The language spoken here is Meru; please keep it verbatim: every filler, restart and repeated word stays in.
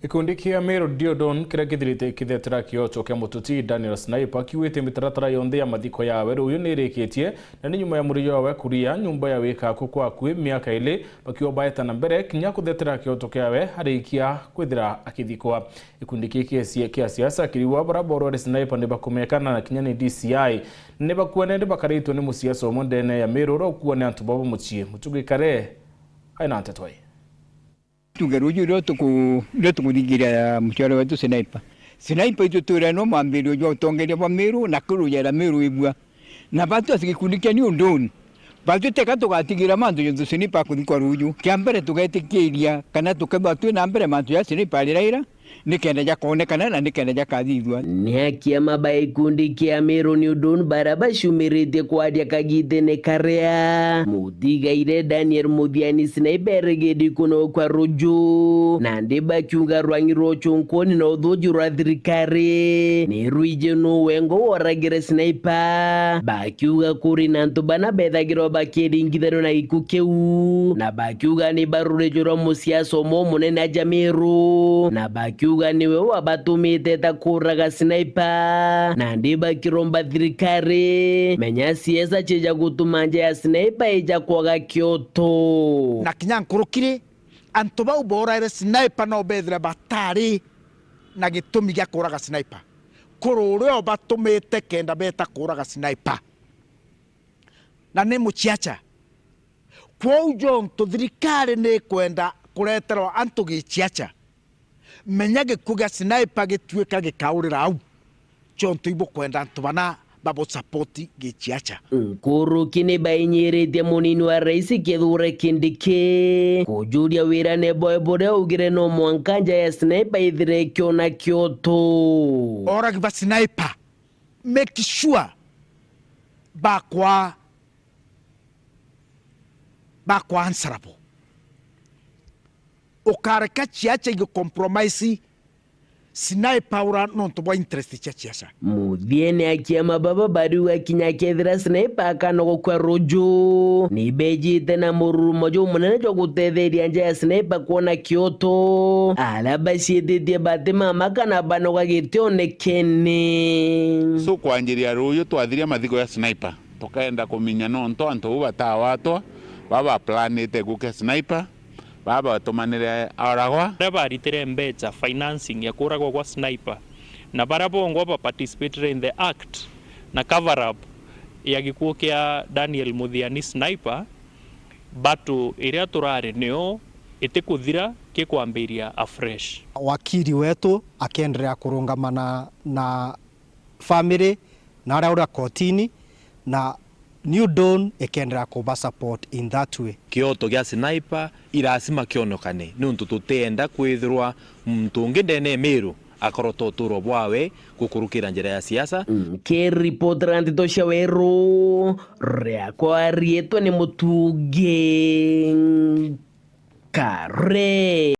Gikundi kia Meru Ndio Don kiria kithirite kithetera kioto kia mututi Daniel Sniper kiugite mitaratara yonthe ya mathiko yawe ruuyu ni irikitie, na ni nyuma ya murijo wawe kuria nyumba ya wikaku kwa akui miaka ili, bakiuga baeta na mbere kinya kuthetera kioto kiawe arikia kwithira akithikwa. Gikundi kii kia sia-, kia siasa kiriuga baria borwere Sniper ni bakumekana na kinya ni D C I. Ni bakuanene bakaritwe ni musiasa umwe ndene ya Meru uria ukuua ni antu babo mucii. Mutugi Kare aina nteto ii. Tuge ruuju ruria tuku-, ruria tukuthingira muciari wetu Sniper. Sniper itwe twira no mwambirio jwa utongeria bwa Meru na kurujera Meru ibua. Na batu ati gikundi kia New Dawn, batu teka tugatigira mantu jontu Sniper akuthikwa ruuju. Kia mbere tugetikiria kana tukethwa twi na mbere mantu ja Sniper ariraira, nikenda jakonekana na nikenda jakathithua. Ni akiama ba gikundi kia Meru New Dawn baria baciumiritie kwaria kagitene karia mutigaire Daniel Muthiani Sniper erigiri kunokwa ruuju, nandi bakiuga rwang'i rwa ucunkuni na uthuju rwa thirikari ni rwiji nu wengo woragire Sniper. Bakiuga kuri na antu bana bethagirwa bakiringithanua na giku kiu, na bakiuga ni barurijwe rwa musiasa umwe umunene aja Meru, na bakiuga niwe wabatumite ta kuraga Sniper, nandi bakiromba thirikari menya siasa cija gutuma nja ya Sniper ija kwaga kioto. Na kinya nkurukiri, antu bau boraire Sniper no bethire batari na gitumi gia kuraga Sniper. Kuri uria ubatumite kenda beta kuraga Sniper. Na ni muciaca. Kwou jontu thirikari ni ikwenda kureterwa antu giciaca, menya gikuo gia Sniper gituika gikaurira au, jontu ibukwenda antu bana babu support giciaca. Nkuruki ni bainyiritie munini wa rais Kithure Kindiki kujuria wira ni boe buria augire no mwanka nja ya Sniper ithire ikiona kioto. Oragi ba Sniper, make sure bakwa, bakwa answerable. Ukareka ciaca igicompromise Sniper ura nontu bwa interest cia ciaca. Muthiene akiama baba bariuga kinya kethira Sniper akanogokua ruuju, ni bejite na mururumo jumunene jwa gutetheria nja ya Sniper kwona kioto. Aria baciititie bati mama kana banoga gitione kene. So, kwanjiria ruuju twathiria mathiko ya Sniper, tukaenda kuminya nontu antu bau batawatwa, baba baplanite gukia Sniper, baba batumanire oragwa. Baria baritire mbecha financing ya kuragwa gwa Sniper, na baria bongwa ba participatire in the act na cover up ya gikuo kia Daniel Muthiani Sniper, batu iria turari nio itikuthira kikwambiria afresh. Wakiri wetu akiendelea kurungamana na family na aria uria kotini, na New Dawn ikiendelea kuba support in that way. Kioto gia Sniper ilasima kionekane, niuntu tutienda kwithirwa muntu ungi ndene ya Meru akorwo ta uturo bwawe gukurukira njira ya siasa. Nkiripotera nteto cia Weru, riakwa riitwa ni Mutugi Kare.